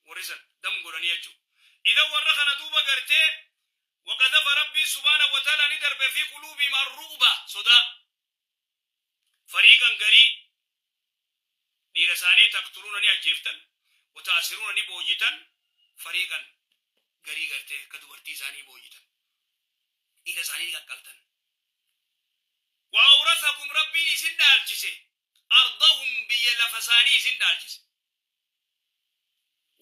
Warri san dam godhanii jechuudha. Idan warra kana duuba gartee waqadafa Rabbii subhaanahu wa ta'ala ni darbe fi quluubihim arru'ba, sodaa. Fariiqan, garii dhiira isaanii, taqtuluuna, ni ajjeeftan, wata'asiruuna, ni boojitan, fariiqan, garii gartee akka dubartii isaanii boojitan, dhiira isaanii ni qaqqaltan. Wa'awrathakum, Rabbiin isin dhaalchise, ardahum, biyya lafa isaanii isin dhaalchise,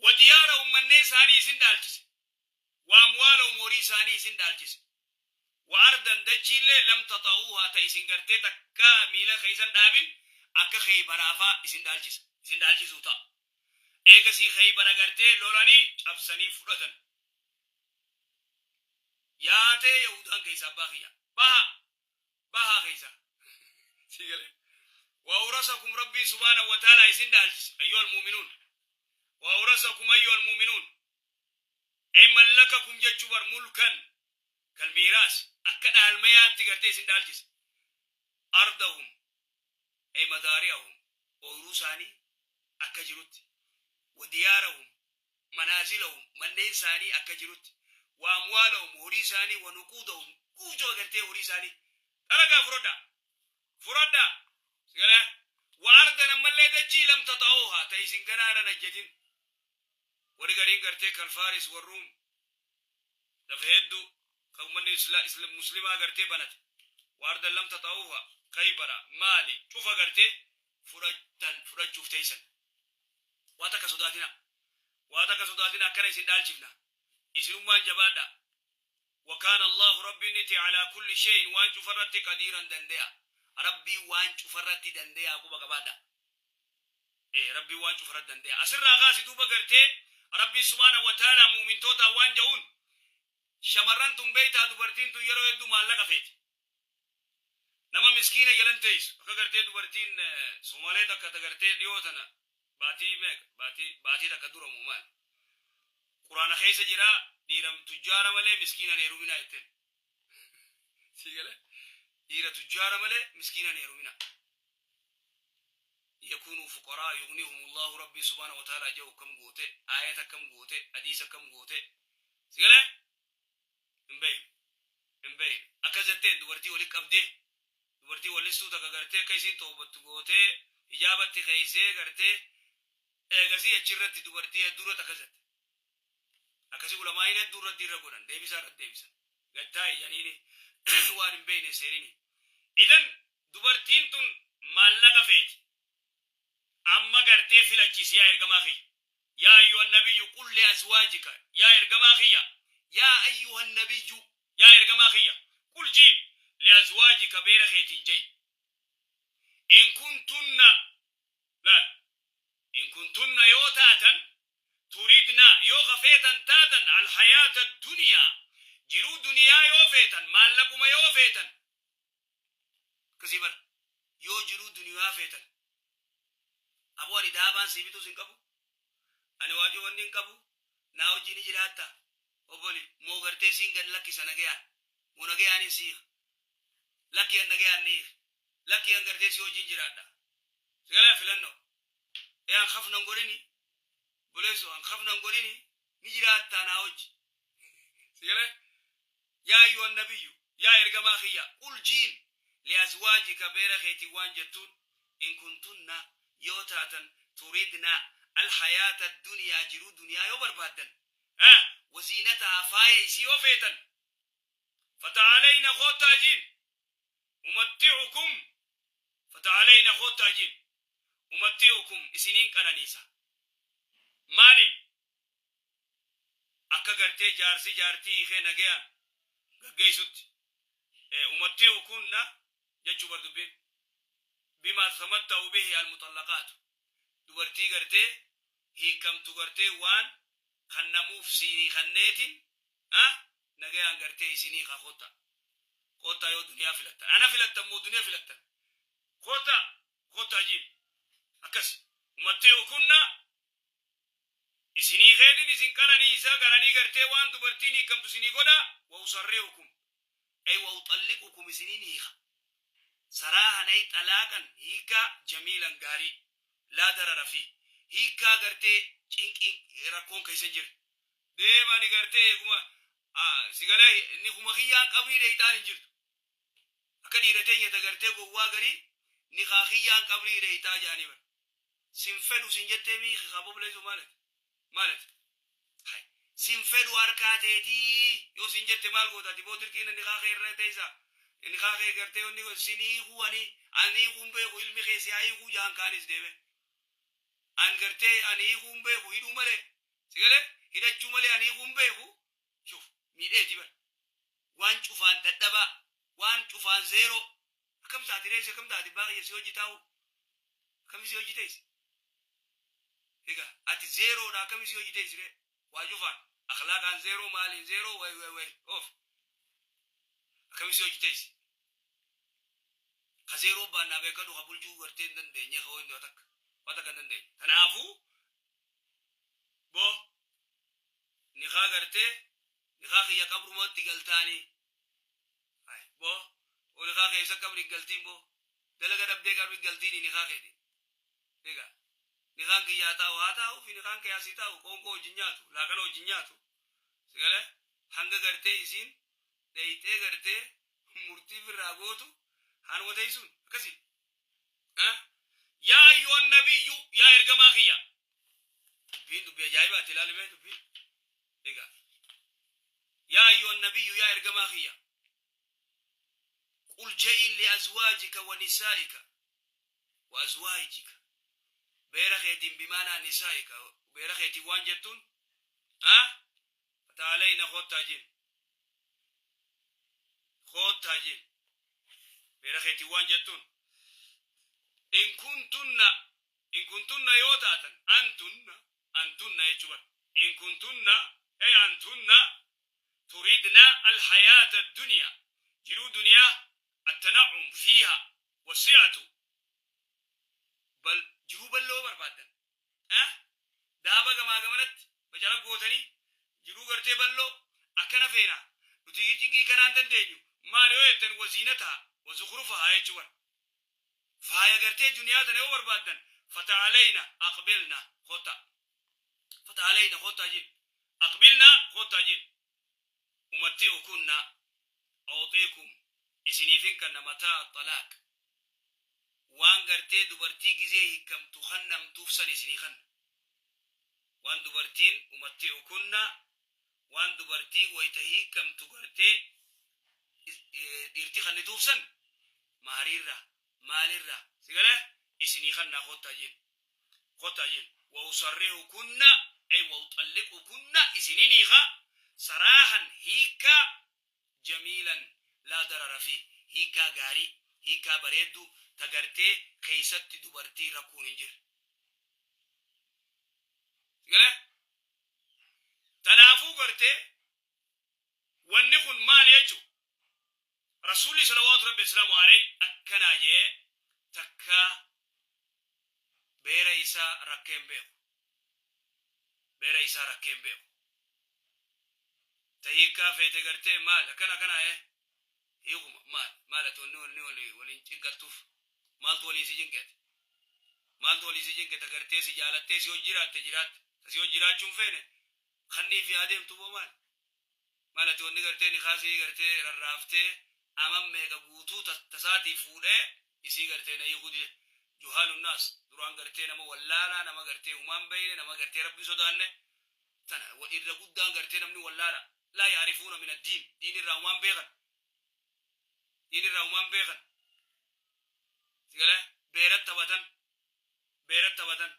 wa diyaarahum, manneen isaanii isin dhaalchise, wa amwaalahum, horii isaanii isin dhaalchise, wa ardan, dachiillee, lam taxa'uuhaa, ta isin gartee takka miila keessan dhaabin, akka Keeybaraafaa isin dhaalchisa, isin dhaalchisuu ta'a. Eegasii Keeybara gartee lolanii cabsanii fudhatan. Yaatee Yahudaan keessa abbaa kiyya baha bahaa keessa si galee. Wa'awrasakum, Rabbiin subhaanahu wa ta'ala isin dhaalchise, ayyuhal mu'minuun. Wa'awrasakum, ayyuhal mu'minuun, ay mallakakum jechuu bar, mulkan kalmiiraas, akka dhaalmayaatti gartee isin dhaalchise. Ardahum, ay madaari'ahum, ooyruu isaanii akka jirutti, wa diyaarahum, manaazilahum, manneen isaanii akka jirutti, wa amwaalahum, horii isaanii, wa nuquudahum, guutuu gartee horii isaanii xalagaa fudhadhaa fudhadhaa sigalee. Wa ardan, ammallee dachii, lam taxa'uuhaa, ta isin ganaa irra najjatin. Warri gariin gartee kalfaaris warruum lafa hedduu kan ummanni muslimaa gartee banate. Wa ardan lam taxa'uuhaa, Kaybara maali cufa gartee fudhatan, fudhachuuf teeysan. Waa takka sodaatina, waa takka sodaatina, akkana isin dhaalchifna, isinummaan jabaadha. Wa kaana Allaahu, Rabbiin ni ta'e, alaa kulli shay'in, waan cufarratti, qadiiran, dande'a. Rabbiin waan cufarratti dande'a, quba qabaadha. Ee, Rabbiin waan cufarratti dande'a. Asirraa kaasi duuba gartee Rabbiin subhaanahu wa ta'aalaa mu'mintootaan waan ja'uun, shamarran tun beeytaa, dubartiin tun yeroo hedduu maallaqa feeti. Nama miskiina jalan teessu. Akka gartee dubartiin Soomalee takka ta gartee dhiyoo tana, baatii meeqa, baatii takka dura moo maali, Quraana keessa jira, dhiira tujjaara malee miskiinaan heeruminaa jetteen. Sii galee? Dhiira tujjaara malee miskiinaan heeruminaa. Yakunuu fuqaraa yughnihumullahu, Rabbii subhaanahu wa ta'ala jedhu akkam goote, aayata akkam goote, hadiisa akkam goote? Si galee? Hin beeknu. Hin beeknu. Akkas jetteen dubartii walitti qabdee, dubartii wallistuu takka gartee akka isiin toobattu gootee, hijaabatti keeysee gartee, eegasii achirratti dubartii hedduu irratti akkas jette. Akkasii ulamaa'iin hedduu irratti irra godhan, deebisaa irratti deebisan. Gad taa'i jedhaniini, waan hin beekne seenini. Idan dubartiin tun maallaqa feeti. Amma gartee filachisi, yaa ergamaa kiyya. Yaa ayyuhan nabiyyu qul li azwaajika, yaa ergamaa kiyya, yaa ayyuhan nabiyyu, yaa ergamaa kiyya, qul jiin, li azwaajika, beera keetiin ja'i. In kuntunna, laal, in kuntunna, yoo taatan, turidna, yoo ka feetan taatan, alhayaata duniyaa, jiruu duniyaa yoo feetan, maallaquma yoo feetan, akkasii bar, yoo jiruu duniyaa feetan, aboo ani daabaan sii bituus hin qabu, ani waajoo wanni hin qabu, naa wajjii ni jiraatta obboli moo gartee siin gad lakkisa nagayaan moo nagayaanin siika, lakki an nagayaan ni hiika, lakki an gartee si wajjin jiraadha. Sigalee filannoo ee an kafnan godhini, obboleessoo an kafnan godhini, ni jiraattaa naa wajji? Sigalee? Yaa ayyuhan nabiyyu, yaa ergamaa kiyya, qul jiin, liazwaajika, beera keetiin waan jettuun, in kuntunna, yoo taatan, turidna, alhayaata adduniyaa, jiruu duniyaa yoo barbaaddan, waziinatahaa, faaya isii yoo feetan, fata'aalayna, koottaa jiin, umatti'ukum, fata'aalayna, koottaa jiin, umatti'ukum, isiniin qananiisa. Maaliin? Akka gartee jaarsi jaartii hiikee nagayaan gaggeessutti. Umatti'ukunna jechuu bar dubbiin. Bimaa tatamatta'u bihi almuxallaqaatu, dubartii gartee hiikkamtu gartee waan kannamuuf siinii kanneetiin nagayaan gartee isin hiikaa, koottaa koottaa, yoo duniyaa filattan, ana filattan moo duniyaa filattan, koottaa koottaa jiin. Akkas umatti'ukunna, isinii keetin isin qananiisa, qananii gartee waan dubartiin hiikamtu isinii godha, wa usarrihukum, ay wa uxalliqukum, isiniin hiika, saraahan, ay xalaaqan, hiikaa, jamiilan, gaarii, laa darara fi. Hiikkaa gartee cinqii rakkoon keessa hin jirre. Deemani gartee eeguma si galee inni kuma kiyyaan qabrii dheeyxaan hin jirtu. Akka dhiira teenya ta gartee gowwaa garii nikaa kiyyaan qabrii dheeyxaa jaanii bar. Sin fedhu sin jettee miiki kaa bobleessu maalati? Maalati? Hay. Sin fedhu harkaa teetii yoo sin jette maal goota ati boo dirqiina nikaa kee irra teessa. Nikaa kee gartee inni sin hiikuu ani ani hiikuu hin beeku ilmi kee si haa hiikuu jaan kaanis deeme. An gartee ani hiikuu hin beeku hidhuu malee. Si galee hidhachuu malee ani hiikuu hin beeku. Shuf miidheeti bar. Waan cufaan dadhabaa waan cufaan zeeroo. Akkam taati reessi akkam taati baay'ee si hojii taa'u. Akkami si hojii teessi? Egaa ati zeeroodha akkami si hojii teessi ree? Waa cufaan akhlaaqaan zeeroo maaliin zeeroo way way way of. Akkami si hojii teessi? Ka zeeroo baannaa beekadu ka bulchuu gartee hin dandeenye ka wanni waa takka waa takka hin dandeenye. Kanaafuu boo nikaa gartee nikaa kiyya qabrumatti galtaanii. Ay boo o nikaa keessa qabri galtiin boo dalaga dhabdee qabri galtiin nikaa keeti. Egaa nikaan kiyyaa taa'u haa taa'u fi nikaan kee asii taa'u qoonqoo wajjin nyaatu laaqana wajjin nyaatu. Sigalee hanga gartee isiin dheeyxee gartee murtii firraa gootu haanuma teessuun akkasii. Yaa ayyuhan nabiyyu yaa ergamaa kiyya. Dubbiin dubbii ajaa'ibaati ilaalimee dubbii. Egaa yaa ayyuhan nabiyyu yaa ergamaa kiyya. Qul je'in li azwaajika wa nisaa'ika wa azwaajika. Beera keetiin bimaanaa nisaa'ika beera keetiin waan jettuun fataalayna koottaa jeen. Koottaa jeen. Beera keetiin waan jettuun. In kuntunna in kuntunna yoo taatan antunna antunna jechuudha. In kuntunna ay antunna turidna alhayaata addunyaa jiruu duniyaa attana'um fiiha wasi'atu bal jiruu bal'oo barbaaddan. Daaba gamaa gamanatti bacala gootanii jiruu gartee bal'oo akkana feena nuti cinqii kanaan dandeenyu maal yoo jettan waziinataha wazukhrufaha jechuudha. Faaya gartee duniyaa tana yoo barbaaddan fataalayna aqbilna kota fataalayna kota jeen aqbilna kota jeen umatti'ukunna awxiikum isiniifin kanna mataa xalaaq waan gartee dubartii gizee hiikamtu kannamtuuf san isinii kanna waan dubartiin umatti'ukunna waan dubartii wayta hiikamtu gartee dhiirti kannituuf san maariirra maalirra si galee isinii kannaa kottaa jeen kottaa jeen wa usarrihukunna ay wa uxalliqukunna isinin hiika saraahan hiikaa jamiilan laa darara fi hiikaa gaarii hiikaa bareedduu ta gartee keessatti dubartii rakkuun hin jirre. Si galee tanaafuu gartee wanni kun maali jechuu Rasuulli salawaatu rabbi islaamu alayhi akkanaa jee takka beera isaa rakkeen beeku. Beera isaa rakkeen beeku. Ta hiikkaa feete gartee maal akkana akkana hiikuma maal maal ati wanni wanni wali waliin cinqattuuf maaltu walii si cinqeete maaltu walii si cinqeete gartee si jaalattee si hojii jiraatte jiraatte ta si hojii jiraachuun feene kannii fi adeemtu boo maal maal ati wanni gartee nikaasii gartee rarraaftee aman meeqa guutuu tasaatii fuudhee isii gartee na hiikuu dide juhaalunnaas duraan gartee nama wallaalaa nama gartee humaan beeyne nama gartee rabbi sodaanne tana irra guddaan gartee namni wallaala laa yaarifuuna min addiin diin irraa humaan beekan diin irraa humaan beekan sigalee beerat taphatan beerat taphatan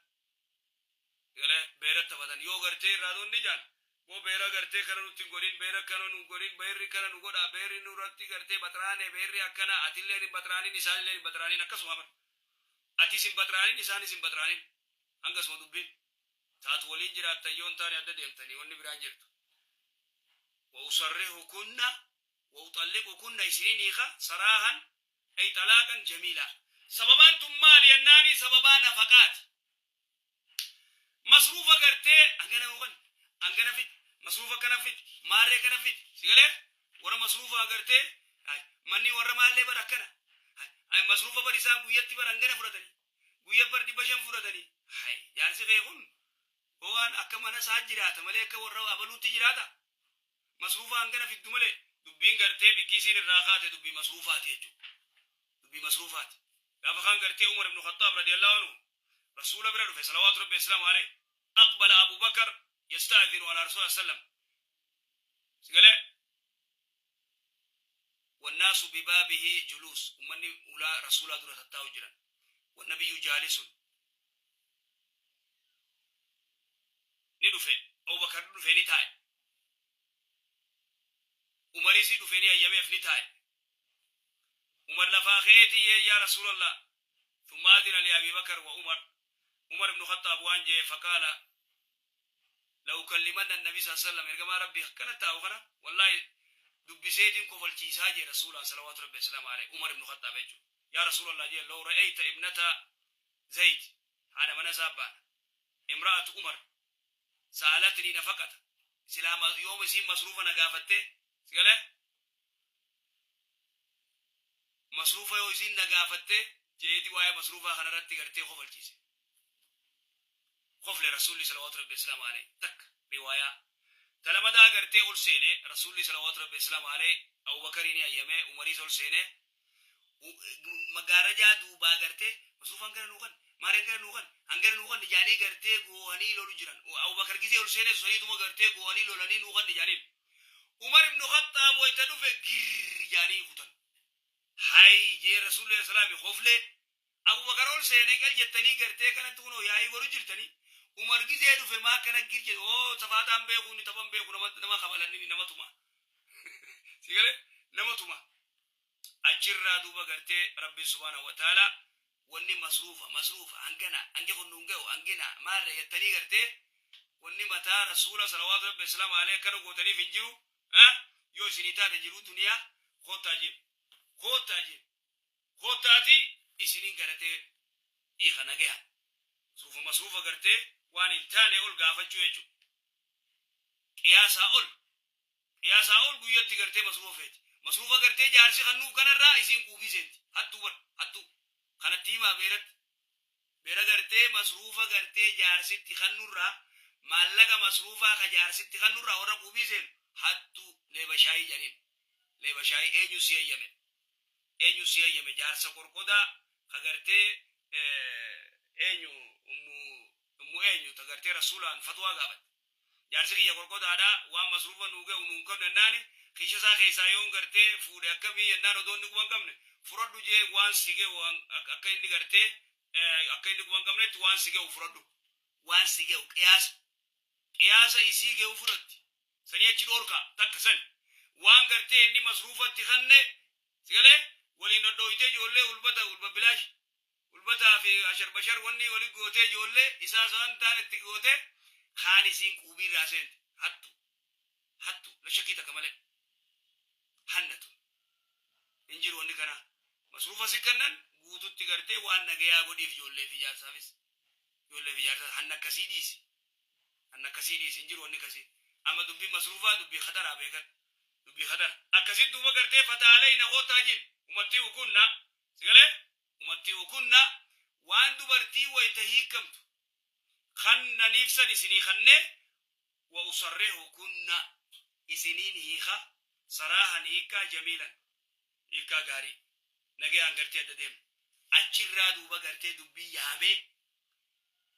sigalee beerat taphatan yoo gartee irraa doonni jaan moo beera gartee kana nutti hin godhin beera kana nu godhin beerri kana nu godha beerri nurratti gartee baxraane beerri akkana atilleen hin baxraanin isaanilleen hin baxraanin akkasuma bar atis hin baxraanin isaanis hin baxraanin hangasuma dubbiin taatu waliin jiraattan yoon taane adda deemtanii wanni biraan jirtu. Wa usarrihukunna wa uxalliqukunna isinin hiika saraahan ay xalaaqan jamiilaa. Sababaan tun maali jennaani sababaa nafaqaati. Masruufa gartee hangana yookaan hangana fid masruufa kana fid maarree kana fid si galee warra masruufa gartee manni warra maallee bar akkana masruufa bar isaan guyyatti bar hangana fudhatanii Guyya bar 500 fudhatanii. Hay jaarsi kee kun waan akka mana isaa jiraata malee akka warra abaluutti jiraata. Masruufa hangana fiddu malee dubbiin gartee bikkiisiin irraa kaate dubbii masruufaati jechuudha. Dubbii masruufaati. Gaafa kaan gartee Umar ibn Khattaab radiyallahu anhu rasuula bira dhufe salawaatu rabbi islaamu alayhi. Aqbala Abu Bakar yasta'dhinu ala rasuula sallam. Sigalee wannaasu bibaabihi juluus, ummanni ulaa rasuulaa dura tattaa'u jiran. Wannabiyyu jaalisun ni dhufe, Abubakar dhufe, ni taa'e. Umarisi dhufe, ni ayyameef, ni taa'e. Umar lafaa ka'eeti, "Yaa rasuulallah." Thumma adina li Abi Bakar wa Umar. Umar ibnu Khattaab waan jee, faqaala la ukallimanna annabi saa sallam, ergamaa rabbii akkana taa'u kana wallaahi dubbiseetiin kofalchiisaa jee rasuulaan salawaatu rabbi wasalaamu alayhi. Umar ibnu Khattaab jechuudha. "Yaa rasuulallah," jee, "law ra'ayta ibnata Zayd," haadha mana isaa baana, "imra'atu Umar sa'alatni nafaqata," silaa yooma isiin masruufa na gaafatte, sigalee masruufa yoo isiin na gaafatte jeeti, waa'ee masruufaa kanarratti gartee kofalchiise. Kofle rasuulli salawaatu rabbi wasalaamu alayhi. Takka riwaayaa talamadaa gartee ol seene rasuulli salawaatu rabbi wasalaamu alayhi. Abubakarii ni ayyame, Umariis ol seene. Magaarajaa duubaa gartee masruufa hangana nuu kan maal, hangana nuu kan, hangana nuu kan jaanii gartee goohanii lolu jiran. Abubakar gisee ol seene saniituma gartee goohanii lolanii nuu kan jaaniin. Umar ibnu Khattaab wayta dhufe girr jaanii kutan. "Hay," jee rasuulli salaami koflee. Abubakar ol seenee qal jettanii gartee kanatti kunoo yaa'ii godhu jirtanii. Umar gizee dhufe maa akkana gir jedhe? Oo, safaataan beeku, inni taphan beeku, nama nama kabalanni nama tuma, si galee, nama tuma. Achirraa duuba gartee rabbi subhaanahu wa ta'ala wanni masruufa masruufa hangana hangi kun nuun gahu hangina maarre jettanii gartee wanni mataa rasuula salawaatu rabbi islaam alee akkana gootaniif hin jiru. Yoo isinii taate jiruu duniyaa, koottaa jeen, koottaa jeen, koottaati isiniin garatee hiika nagaya. Masruufa masruufa gartee waan hin taane ol gaafachuu jechuudha. Qiyaasaa ol, qiyaasaa ol guyyatti gartee masruufa feeti. Masruufa gartee jaarsi kannuuf kanarraa isiin quubii seenti. Hattuu bar, hattuu kanatti himaa. Beeratti beera gartee masruufa gartee jaarsitti kannurraa, maallaqa masruufaa ka jaarsitti kannurraa warra quubii seenu hattuu, leeba shaayii jedhaniin. Leeba shaayii. Eenyu si eeyyame? Eenyu si eeyyame? Jaarsa qorqodaa ka gartee eenyu, ummu eenyu ta gartee rasuulaan fatwaa gaafatte, "Jaarsi kiyya qorqodaadha, waan masruufa nuu ga'u nuun kennu," jennaani, "Kiisha isaa keessaa yoon gartee fuudhe akkamii?" jennaan, odoo inni quban qabne "Fudhadhu" jee. Waan si ga'u, akka inni gartee akka inni quban qabnetti waan si ga'u fudhadhu. Waan si ga'u, qiyaasa qiyaasa isii ga'u fudhatti. Sanii achi dhoorka takka sani waan gartee inni masruufatti kanne, sigalee, waliin dhodhooytee ijoollee ulbata ulba bilaash ulbataa fi ashar bashar wanni wali gootee ijoollee isaa waan taan itti gootee kaan isiin quubii irraa seente. Hattu, hattu, la shakkii takka malee hannatu hin jiru. Wanni kana masruufa si kennan guututti gartee waan nagayaa godhiif ijoollee fi jaarsaafis, ijoollee fi jaarsaaf. Hanna akkasii dhiisi, hanna akkasii dhiisi, hin jiru wanni akkasii. Amma dubbii masruufaa dubbii khataraa beekan, dubbii khatara akkasit. Duuba gartee fataalayna, koottaa jin, umatti'ukunna, sigalee, umatti'ukunna, waan dubartii wayta hiikamtu kannaniif san isinii kannee, wa usarrihukunna, isiniin hiika, saraahan, hiikaa jamiilan, hiikaa gaarii, nagayaan gartee adda deemna. Achirraa duuba gartee dubbii yaamee,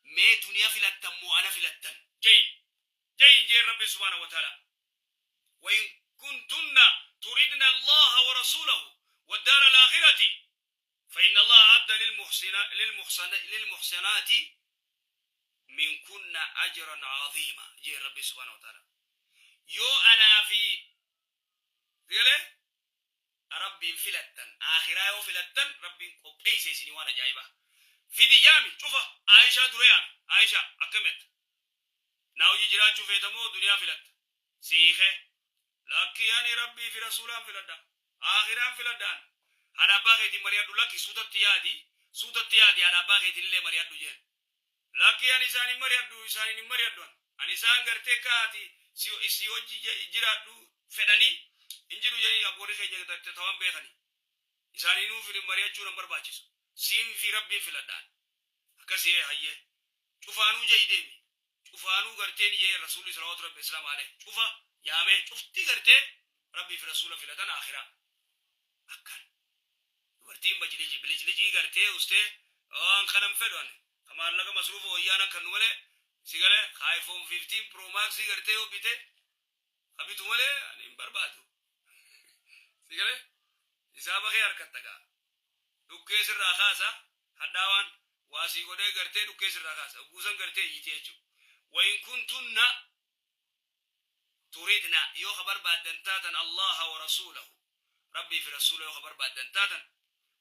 "Mee duniya filattan moo ana filattan?" jeyin, jeyin jeen rabbi subhaanahu wa ta'ala. وإن كنتن تردن الله ورسوله والدار الآخرة فإن الله أعد للمحسنات منكن أجرا عظيما جي ربي سبحانه وتعالى. yoo anaa fi galee rabbiin filattan, akhiraa yoo filattan, rabbiin qopheeyse isinii waan ajaa'ibaa. Fidi, yaami cufa. Aayishaa dura yaami. "Aayishaa, akkamitti naa hojii jiraachuu feetamoo duniyaa filatta?" Siiqe, "Lakki, ani rabbii fi rasuulaan filadha, akhiraan filadhaan." "Haadha abbaa keetiin mari'adhu." "Lakki, suutatti yaadi, suutatti yaadi, haadha abbaa keetiin illee mari'adhu," jeen. "Lakki, ani isaan hin mari'adhu, isaan hin mari'adhu. Ani isaan gartee kaati si hojii jiraadhu fedhanii hin jiru," jedhanii. Abboonni keenya tawan beekanii, "Isaaniinuu mari'achuu nan barbaachisu, siin fi rabbiin filadhaan." Akkasii hayyee cufaanuu ja'i deemi. Cufaanuu garteen yee Rasuulli salawaatu Rabbi islaam alayhi cufa yaamee cufti gartee Rabbii fi Rasuula filatan akhiraa. Akkan dubartiin bacilici biliclicii gartee ustee waan kanan fedhu ani ka maallaqa masruufa wayyaan akkannu malee, si galee, ka iPhone 15 Pro Max gartee yoo bite ka bitu malee ani hin barbaadu. Si galee, hisaaba kee harkatta gaa. Dhukkee sirraa kaasa, hadhaawaan waa sii godhee gartee dhukkee sirraa kaasa, guusan gartee iyyitee jechuudha. وإن كنتن تردن yoo ka barbaaddan taatan الله ورسوله Rabbii fi Rasuula yoo ka barbaaddan taatan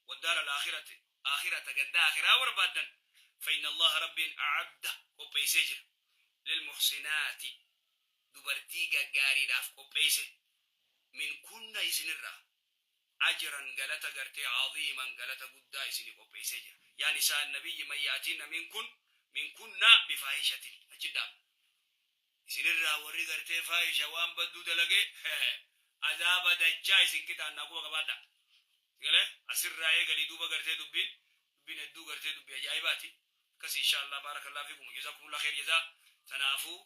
والدار الآخرة آخرة ganda akhiraa barbaaddan فإن الله Rabbiin أعد qopheessee jira للمحسنات dubartii gaggaariidhaaf qopheesse منكن isinirraa أجرا galata gartee عظيما galata guddaa isinii qopheessee jira. يا نساء النبي من يأتين منكن بفاحشة achi dhaabna. Isinirraa warri gartee faahisha waan badduu dalage azaaba dachaa isin qixaannaa quba qabaadha. Galee asirraa eegalii duuba gartee dubbiin hedduu gartee dubbii ajaa'ibaati. Akkas insha Allah. بارك الله فيكم، جزاكم الله خير جزاء. Tanaafuu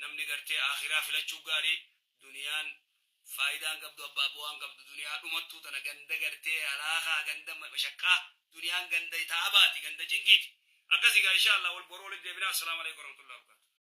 namni gartee akhiraa filachuu gaarii. Duniyaan faayidaan qabdu, abbaa bu'aan qabdu, duniyaa dhumattuu tana ganda gartee halaakaa, ganda mashaqqaa, duniyaan ganda taabaati, ganda cinqiiti. Akkasii gaa insha Allah wal boroo walitti deebinaa. السلام عليكم ورحمة الله وبركاته.